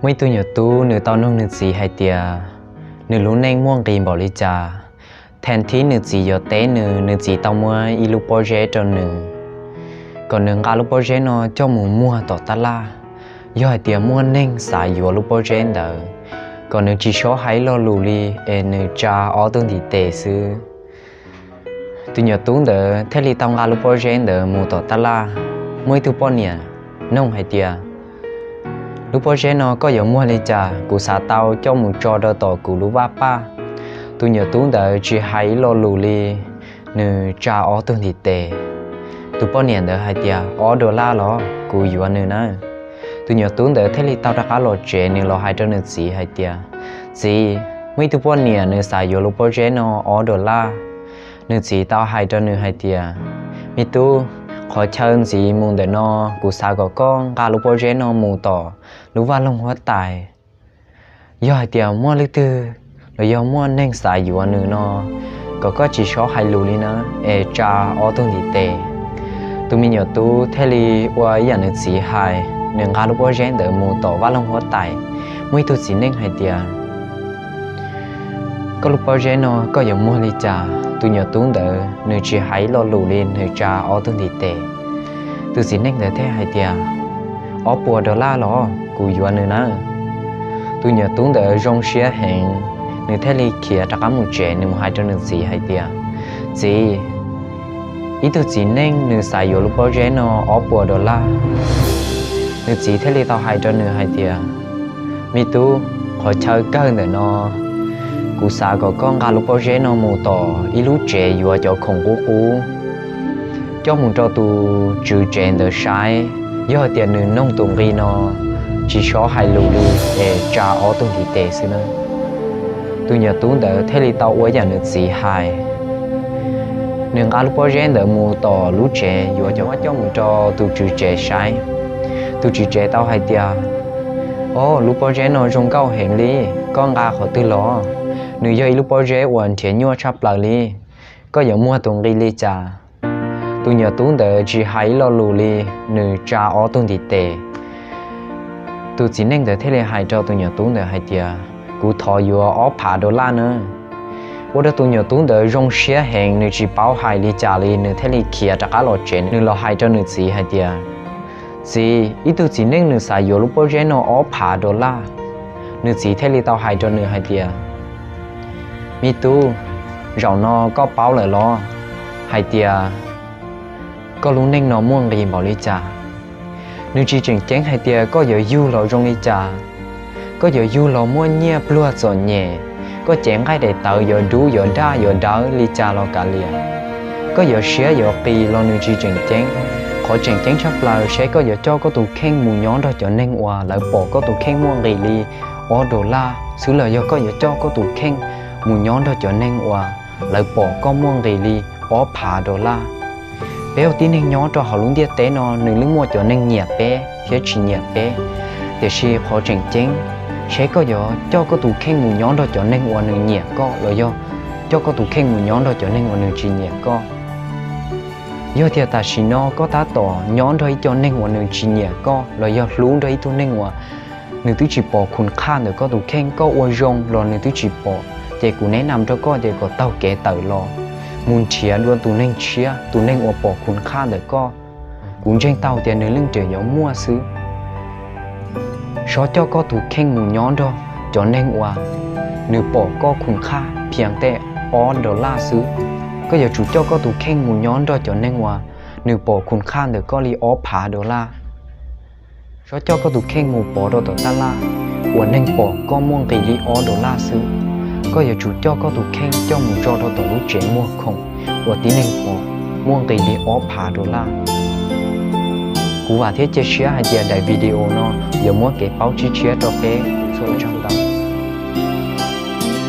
Muaj ib tug nyuam tub nws tau noog nws txiv hais tias nws lub neej muaj nqis npaum li cas. Thaum thib nws txiv yuav teb nws, nws txiv tau muab ib lub pob zeb rau nws, kom nws nqa lub pob zeb no coj mus muag tom tab laj. Yog hais tias muaj neeg xav yuav lub pob zeb ntawd, kom nws tsis txhob hais lo lus li, es nws tsa ob tug ntiv tes xwb. Tus nyuam tub ntawd thiaj li tau nqa lub pob zeb ntawd mus tom tab laj. Muaj ib tug poj niam noog hais tias, lub pob zeb no koj yuav muag li cas, kuv xav tau coj mus tso rau tom kuv lub vaj paj. Tus nyuam tub ntawd tsis hais ib lo lus li, nws tsa ob tug ntiv tes. Tus poj niam ntawd hais tias, ob dollar los, kuv yuav nws na. Tus nyuam tub ntawd thiaj li tau rov qab los tsev, nws los hais rau nws txiv hais tias, txiv, muaj ib tug poj niam nws xav yuav lub pob zeb no ob dollar. Nws txiv tau hais rau nws hais tias, me tub, qhov chaw ntxiv mus ntawm no, kuv xav kom koj nqa lub pob zeb no mus tom lub vaj loog huab tais. Yog hais tias muaj leej twg los yog muaj neeg xav yuav nws no, kom koj tsis txhob hais lus li na, es tsa ob tug ntiv tes. Tus me nyuam tub thiaj li ua ib yam nws txiv hais, nws nqa lub pob zeb ntawd mus tom vaj loog huab tais. Muaj ib tug txiv neej hais tias, koj lub pob zeb no koj yuav muag li cas? Tus nyuam tub ntawd nws tsis hais ib lo lus li, nws tsa ob tug ntiv tes. Tus txiv neej ntawd thiaj hais tias, ob puas dollar los, kuv yuav nws na. Tus nyuam tub ntawd zoo siab heev, nws thiaj li khiav rov qab mus tsev, nws mus hais rau nws txiv hais tias, txiv, ib tug txiv neej nws xav yuav lub pob zeb no ob puas dollar. Nws txiv thiaj li tau hais rau nws hais tias, me tub, qhov chaw kawg ntawm no, kuv xav kom koj nqa lub pob zeb no mus tom ib lub tsev yuav cov khoom qub qub, coj mus rau tus tswv tsev ntawd saib. Yog hais tias nws noog tus nqi no, tsis txhob hais lus li, es tsa ob tug ntiv tes xwb na. Tus nyuam tub ntawd thiaj li tau ua yam nws txiv hais. Nws nqa lub pob zeb ntawd mus tom lub tsev yuav cov khoom coj mus rau tus tswv tsev saib. Tus tswv tsev tau hais tias, o, lub pob zeb no zoo nkauj heev li, koj nqa qhov twg los? Nws yog ib lub pob zeb uas nrhiav nyuaj tshaj plaws li, koj yuav muag tus nqi li cas? Tus nyuam tub ntawd tsis hais ib lo lus li, nws tsa ob tug ntiv tes. Tus txiv neej ntawd thiaj li hais rau tus nyuam tub ntawd hais tias, kuv thov yuav ob phav dollar na. Ua rau tus nyuam tub ntawd zoo siab heev, nws tsis paub hais li cas li, nws thiaj li khiav rov qab los tsev, nws los hais rau nws txiv hais tias, txiv, ib tug txiv neej nws xav yuav lub pob zeb no ob phav dollar. Nws txiv thiaj li tau hais rau nws hais tias, me tub, zaum no koj paub lawm los, hais tias koj lub neej no muaj nqis npaum li cas? Nws tsis tseem ceeb hais tias koj yuav yug los zoo li cas, koj yuav yug los muaj nyiaj pluag txom nyem, koj cev nqaij daim tawv yuav dub yuav daj yuav dawb li cas los kav liam, koj yuav siab yuav qis los nws tsis tseem ceeb. Qhov tseem ceeb tshaj plaws saib koj yuav coj koj tus kheej mus nyob nrog cov neeg uas lawv pom koj tus kheej muaj nqis li ob dollar xwb los yog koj yuav coj koj tus kheej mus nyob nrog cov neeg uas lawv pom koj muaj nqis li ob phav dollar. Peb ua tib neeg nyob rau hauv lub ntiaj teb no, nws yeej muaj cov neeg nyiam peb thiab tsis nyiam peb. Tiam sis qhov tseem ceeb, saib koj yuav coj koj tus kheej mus nyob nrog cov neeg uas nws nyiam koj los yog coj koj tus kheej mus nyob nrog cov neeg uas nws tsis nyiam koj. Yog tias tam sim no koj tab tom nyob nrog ib co neeg uas nws tsis nyiam koj los yog hlub nrog ib tug neeg uas nws twb tsis pom khun khaj ntawm koj tus kheej, koj ua zoo los nws twb tsis pom, ces kuv neb nam rau koj tias kom taug kev tawm los mus nrhiav dua tus neeg tshiab, tus neeg uas pom khun khaj ntawm koj. Kuv ntseeg tau tias nws leej twg yuav muaj xwb. Sob coj koj tus kheej mus nyob nrog cov neeg uas nws pom koj khun khaj phias tej ob dollar xwb. Koj yuav tsum coj koj tus kheej mus nyob nrog cov neeg uas nws pom khun khaj ntawm koj li ob phav dollar. Sob coj koj tus kheej mus pov rau tom taj laj uas neeg pom koj muaj nqis li ob dollar xwb. Koj yuav tsum coj koj tus kheej coj mus tso rau tom lub tsev muag khoom uas tib neeg pom muaj nqis li ob phav dollar. Kuv vam thiab cia siab hais tias daim video no yuav muab kev paub tshiab tshiab rau peb txhua leej txhua